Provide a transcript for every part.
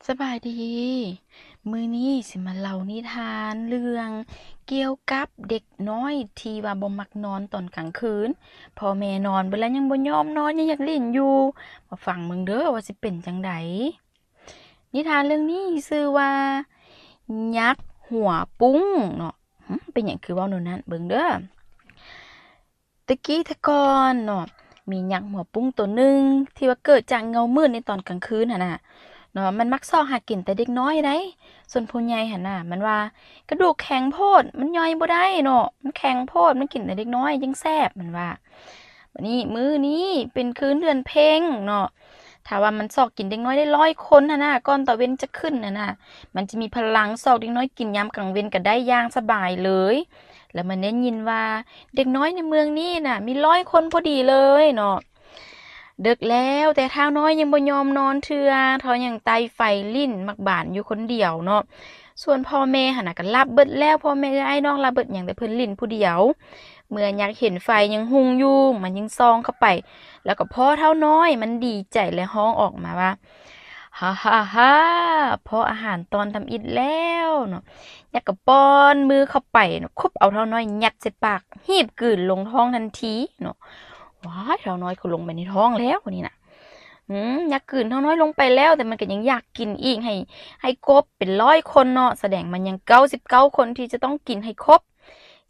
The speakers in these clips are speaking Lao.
ສະບາຍດີ. ມື້ນີ້ຊິມາເລົ່ານິທານເລື່ອງກ່ຽວກັບເດັກນ້ອຍທີ່ວ່າບໍ່ມັກນອນຕອນກາງຄືນ. ພໍ່ແມ່ນອນເບິດແລ້ວຍັງບໍ່ຍອມນອນ ຍັງຢາກຫຼິ້ນຢູ່. ມາຟັງເບິ່ງເດີວ່າຊິເປັນຈັ່ງໃດ. ນິທານເລື່ອງນີ້ຊື່ວ່າ ຍັກຫົວປຸ້ງເນາະ. ຫຶ ເປັນຫຍັງຄືເວົ້າແນວນັ້ນ? ເບິ່ງເດີ. ແຕ່ກີ້ແຕ່ກ່ອນເນາະ ມີຍັກຫົວປຸ້ງໂຕໜຶ່ງທີ່ວ່າເກີດຈາກເງົາມືດໃນຕອນກາງຄືນຫັ້ນນະເນາະ ມັນມັກຊອກຫາກິນແຕ່ເດັກນ້ອຍໃດ໋. ສ່ວນຜູ້ໃຫຍ່ຫັ້ນນະ ມັນວ່າກະດູກແຂງໂພດ ມັນຍ່ອຍບໍ່ໄດ້ເນາະ ມັນແຂງໂພດ ມັນກິນແຕ່ເດັກນ້ອຍຈຶ່ງແຊບ ມັນວ່າ. ບາດນີ້ມື້ນີ້ເປັນຄືນເດືອນເພັງເນາະ ຖ້າວ່າມັນຊອກກິນເດັກນ້ອຍໄດ້ຮ້ອຍຄົນຫັ້ນນະ ກ່ອນຕາເວັນຈະຂຶ້ນຫັ້ນນະ ມັນຈະມີພະລັງຊອກເດັກນ້ອຍກິນຍາມກາງເວັນກະໄດ້ຢ່າງສະບາຍເລີຍ. ແລ້ວມັນໄດ້ຍິນວ່າເດັກນ້ອຍໃນເມືອງນີ້ນະ ມີຮ້ອຍຄົນພໍດີເລີຍເນາະ. ເດິກແລ້ວ ແຕ່ທ້າວນ້ອຍຍັງບໍ່ຍອມນອນເທື່ອ ທ້າວຍັງໄຕ້ໄຟຫຼິ້ນໝາກບານຢູ່ຄົນດຽວເນາະ. ສ່ວນພໍ່ແມ່ຫັ້ນນະກະຫຼັບເບິດແລ້ວ ພໍ່ແມ່ເອື້ອຍອ້າຍນ້ອງຫຼັບເບິດ ຍັງແຕ່ເພິ່ນຫຼິ້ນຜູ້ດຽວ. ເມື່ອຍັກເຫັນໄຟຍັງຮຸ່ງຢູ່ ມັນຈຶ່ງສ່ອງເຂົ້າໄປ ແລ້ວກໍພໍ້ທ້າວນ້ອຍ ມັນດີໃຈ ແລະ ຮ້ອງອອກມາວ່າ ຮາໆໆ ພໍ້ອາຫານຕອນທຳອິດແລ້ວເນາະ. ຍັກກໍປ້ອນມືເຂົ້າໄປເນາະ ຄຸບເອົາທ້າວນ້ອຍຍັດໃສ່ປາກ ຮີບກືນລົງທ້ອງທັນທີເນາະ. ວ້າຍ ທ້າວນ້ອຍກໍລົງໄປໃນທ້ອງແລ້ວນີ້ນະ. ອືມ ຍັກກືນທ້າວນ້ອຍລົງໄປແລ້ວ ແຕ່ມັນກໍຍັງຢາກກິນອີກ ໃຫ້ ໃຫ້ຄົບເປັນຮ້ອຍຄົນເນາະ ສະແດງມັນຍັງເກົ້າສິບເກົ້າຄົນທີ່ຈະຕ້ອງກິນໃຫ້ຄົບ.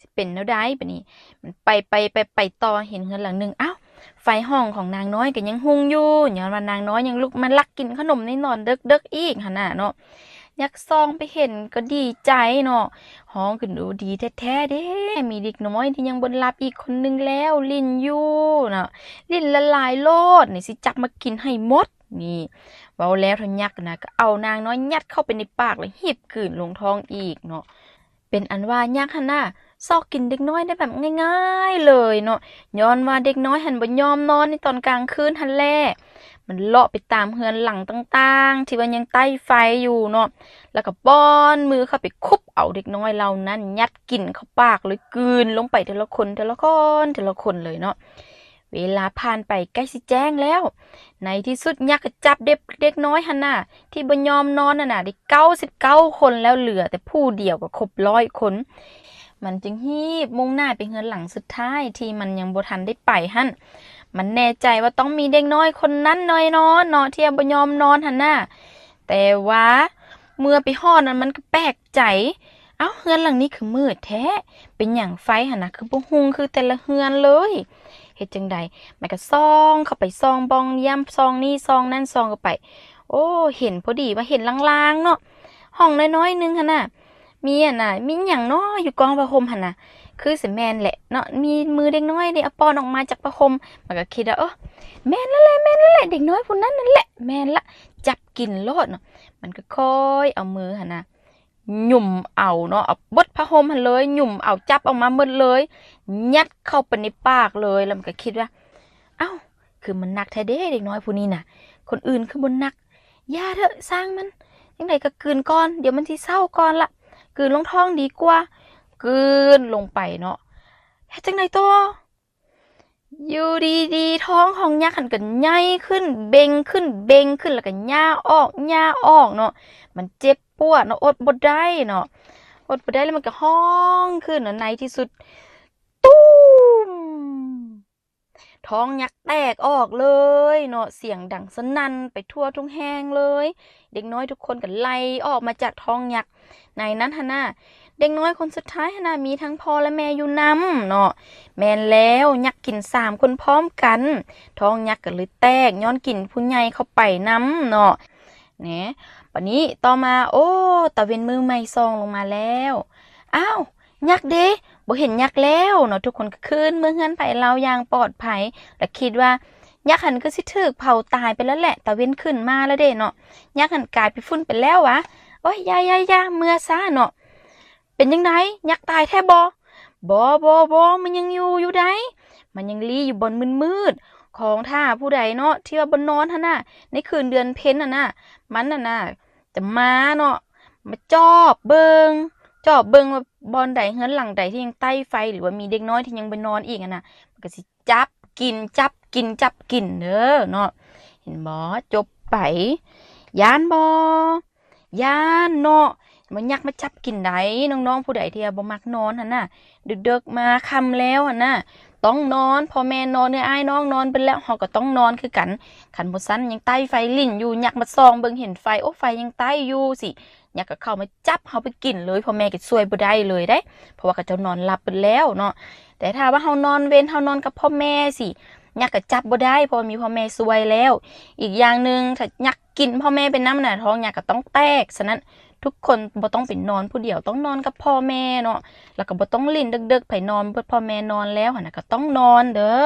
ຊິເປັນແນວໃດບາດນີ້? ມັນໄປ ໄປ ໄປ ໄປຕໍ່ ເຫັນເຮືອນຫຼັງໜຶ່ງ ອ້າວ ໄຟຫ້ອງຂອງນາງນ້ອຍກໍຍັງຮຸ່ງຢູ່ ຍ້ອນວ່ານາງນ້ອຍຍັງລຸກມາລັກກິນຂະໜົມໃນຕອນເດິກໆອີກຫັ້ນນະເນາະ. ຍັກສ່ອງໄປເຫັນກໍດີໃຈເນາະ ຮ້ອງຂຶ້ນ ໂອ ດີແທ້ໆເດ້ ມີເດັກນ້ອຍທີ່ຍັງບໍ່ຫຼັບອີກຄົນໜຶ່ງແລ້ວ ຫຼິ້ນຢູ່ເນາະ ຫຼິ້ນຫຼາຍໆໂລດ ນີ້ຊິຈັບມາກິນໃຫ້ໝົດ. ນີ້ ເວົ້າແລ້ວທ້າວຍັກນະ ກໍເອົານາງນ້ອຍຍັດເຂົ້າໄປໃນປາກ ແລ້ວຮີບກືນລົງທ້ອງອີກເນາະ. ເປັນອັນວ່າຍັກຫັ້ນນະ ຊອກກິນເດັກນ້ອຍໄດ້ແບບງ່າຍໆເລີຍເນາະ ຍ້ອນວ່າເດັກນ້ອຍຫັ້ນບໍ່ຍອມນອນໃນຕອນກາງຄືນຫັ້ນແຫຼະ. ມັນເລາະໄປຕາມເຮືອນຫຼັງຕ່າງໆ ທີ່ວ່າຍັງໄຕ້ໄຟຢູ່ເນາະ ແລ້ວກໍປ້ອນມືເຂົ້າໄປຄຸບເອົາເດັກນ້ອຍເຫຼົ່ານັ້ນ ຍັດກິນເຂົ້າປາກເລີຍ ກືນລົງໄປເທື່ອລະຄົນ ເທື່ອລະຄົນ ເທື່ອລະຄົນເລີຍເນາະ. ເວລາຜ່ານໄປໃກ້ຊິແຈ້ງແລ້ວ ໃນທີ່ສຸດຍັກກໍຈັບເດັກ ເດັກນ້ອຍຫັ້ນນະ ທີ່ບໍ່ຍອມນອນຫັ້ນນະ ໄດ້ເກົ້າສິບເກົ້າຄົນແລ້ວ ເຫຼືອແຕ່ຜູ້ດຽວກໍຄົບຮ້ອຍຄົນ. ມັນຈຶ່ງຮີບມຸ່ງໜ້າໄປເຮືອນຫຼັງສຸດທ້າຍທີ່ມັນຍັງບໍ່ທັນໄດ້ໄປຫັ້ນ. ມັນແນ່ໃຈວ່າຕ້ອງມີເດັກນ້ອຍຄົນນັ້ນແນ່ນອນເນາະ ທີ່ບໍ່ຍອມນອນຫັ້ນນະ. ແຕ່ວ່າເມື່ອໄປຮອດນັ້ນ ມັນກໍແປກໃຈ ອ້າວ ເຮືອນຫຼັງນີ້ຄືມືດແທ້ ເປັນຫຍັງໄຟຫັ້ນນະ ຄືບໍ່ຮຸ່ງຄືແຕ່ລະເຮືອນເລີຍ? ເຮັດຈັ່ງໃດ? ມັນກໍສ່ອງເຂົ້າໄປ ສ່ອງບ່ອນຢ້ຽມ ສ່ອງນີ້ ສ່ອງນັ້ນ ສ່ອງເຂົ້າໄປ. ໂອ້ ເຫັນພໍດີວ່າເຫັນລາງໆເນາະ ຫ້ອງນ້ອຍໆໜຶ່ງຫັ້ນນະ ມີອັນນະ ມີຫຍັງເນາະ ຢູ່ກ້ອງຜ້າຫົ່ມຫັ້ນນະ. ຄືຊິແມ່ນແຫຼະເນາະ ມີມືເດັກນ້ອຍເດ ເອົາປ້ອນອອກມາຈາກຜ້າຫົ່ມ. ມັນກໍຄິດວ່າ ເອີ ແມ່ນແລ້ວແຫຼະ ແມ່ນແລ້ວແຫຼະ ເດັກນ້ອຍຜູ້ນັ້ນນັ້ນແຫຼະ ແມ່ນລະ ຈັບກິນໂລດເນາະ. ມັນກໍຄ່ອຍເອົາມືຫັ້ນນະ ຫຍຸມເອົາເນາະ ເອົາເບິດຜ້າຫົ່ມຫັ້ນເລີຍ ຫຍຸມເອົາ ຈັບອອກມາໝົດເລີຍ ຍັດເຂົ້າໄປໃນປາກເລີຍ. ແລ້ວມັນກໍຄິດວ່າ ອ້າວ ຄືມັນໜັກແທ້ເດ ເດັກນ້ອຍຜູ້ນີ້ນະ ຄົນອື່ນຄືບໍ່ໜັກ. ຢ່າເຖາະ ຊ່າງມັນ ຈັ່ງໃດກໍກືນກ່ອນ ດຽວມັນຊິເຊົາກ່ອນລະ ກືນລົງທ້ອງດີກວ່າ. ກືນລົງໄປເນາະ ເຮັດຈັ່ງໃດຕໍ່? ຢູ່ດີໆ ທ້ອງຂອງຍັກຫັ້ນກໍໃຫຍ່ຂຶ້ນ ເບັ່ງຂຶ້ນ ເບັ່ງຂຶ້ນ ແລ້ວກໍຫຍ້າອອກ ຫຍ້າອອກເນາະ. ມັນເຈັບປວດເນາະ ອົດບໍ່ໄດ້ເນາະ ອົດບໍ່ໄດ້ ແລ້ວມັນກໍຮ້ອງຂຶ້ນເນາະ. ໃນທີ່ສຸດ ຕຸ້ມ ທ້ອງຍັກແຕກອອກເລີຍເນາະ ສຽງດັງສະໜັ່ນໄປທົ່ວທຸກແຫ່ງເລີຍ. ເດັກນ້ອຍທຸກຄົນກໍໄລ່ອອກມາຈາກທ້ອງຍັກ. ໃນນັ້ນຫັ້ນນະ ເດັກນ້ອຍຄົນສຸດທ້າຍຫັ້ນນະ ມີທັງພໍ່ແລະແມ່ຢູ່ນຳເນາະ. ແມ່ນແລ້ວ ຍັກກິນສາມຄົນພ້ອມກັນ ທ້ອງຍັກກໍເລີຍແຕກ ຍ້ອນກິນຜູ້ໃຫຍ່ເຂົ້າໄປນຳເນາະ. ແນ ບາດນີ້ຕໍ່ມາ ໂອ້ ຕາເວັນມື້ໃໝ່ສ່ອງລົງມາແລ້ວ ອ້າວ ຍັກເດ ບໍ່ເຫັນຍັກແລ້ວເນາະ. ທຸກຄົນກໍຄືນເມືອເຮືອນໃຜລາວຢ່າງປອດໄພ ແລະ ຄິດວ່າ ຍັກຫັ້ນຄືຊິຖືກເຜົາຕາຍໄປແລ້ວແຫຼະ ຕາເວັນຂຶ້ນມາແລ້ວເດເນາະ ຍັກຫັ້ນກາຍເປັນຝຸ່ນໄປແລ້ວຫວາ. ໂອ້ຍ ຢ່າໆໆ ເມືອຊາເນາະ. ເປັນຈັ່ງໃດ ຍັກຕາຍແທ້ບໍ່? ບໍ່ໆໆ ມັນຍັງຢູ່ຢູ່ໃດ໋ ມັນຍັງລີ້ຢູ່ບ່ອນມືດໆ. ຂອງຖ້າຜູ້ໃດເນາະ ທີ່ວ່າບໍ່ນອນຫັ້ນນະ ໃນຄືນເດືອນເພັນຫັ້ນນະ ມັນຫັ້ນນະ ຈະມາເນາະ ມາຈອບເບິ່ງ ຈອບເບິ່ງວ່າບ່ອນໃດ ເຮືອນຫຼັງໃດທີ່ຍັງໄຕ້ໄຟ ຫຼືວ່າມີເດັກນ້ອຍທີ່ຍັງບໍ່ນອນອີກຫັ້ນນະ ມັນກໍຊິຈັບກິນ ຈັບກິນ ຈັບກິນເດີເນາະ. ເຫັນບໍ່? ຈົບໄປ. ຢ້ານບໍ່? ຢ້ານເນາະ ບໍ່ ຍັກມາຈັບກິນໃດ໋. ນ້ອງໆຜູ້ໃດທີ່ວ່າບໍ່ມັກນອນຫັ້ນນະ ເດິກໆມາຄ່ຳແລ້ວຫັ້ນນະ ຕ້ອງນອນ. ພໍ່ແມ່ນອນ ເອື້ອຍອ້າຍນ້ອງນອນເບິດແລ້ວ ເຮົາກໍຕ້ອງນອນຄືກັນ. ຄັນບໍ່ຊັ້ນຍັງໄຕ້ໄຟຫຼິ້ນຢູ່ ຍັກມາສ່ອງເບິ່ງເຫັນໄຟ ໂອ້ ໄຟຍັງໄຕ້ຢູ່ ຊິຍັກກໍເຂົ້າມາຈັບເຮົາໄປກິນເລີຍ ພໍ່ແມ່ກໍຊ່ວຍບໍ່ໄດ້ເລີຍເດ້ ເພາະວ່າເຂົາເຈົ້ານອນຫຼັບເບິດແລ້ວເນາະ. ແຕ່ຖ້າວ່າເຮົານອນເວັນ ເຮົານອນກັບພໍ່ແມ່ ຊິຍັກກໍຈັບບໍ່ໄດ້ ເພາະວ່າມີພໍ່ແມ່ຊ່ວຍແລ້ວ. ອີກຢ່າງໜຶ່ງ ຖ້າຍັກກິນພໍ່ແມ່ໄປນຳນະ ທ້ອງຍັກກໍຕ້ອງແຕກ. ສະນັ້ນ ທຸກຄົນບໍ່ຕ້ອງໄປນອນຜູ້ດຽວ ຕ້ອງນອນກັບພໍ່ແມ່ເນາະ ແລ້ວກໍບໍ່ຕ້ອງຫຼິ້ນເດິກໆ ໃຜນອນ ພໍ່ແມ່ນອນແລ້ວຫັ້ນນະ ກໍຕ້ອງນອນເດີ້.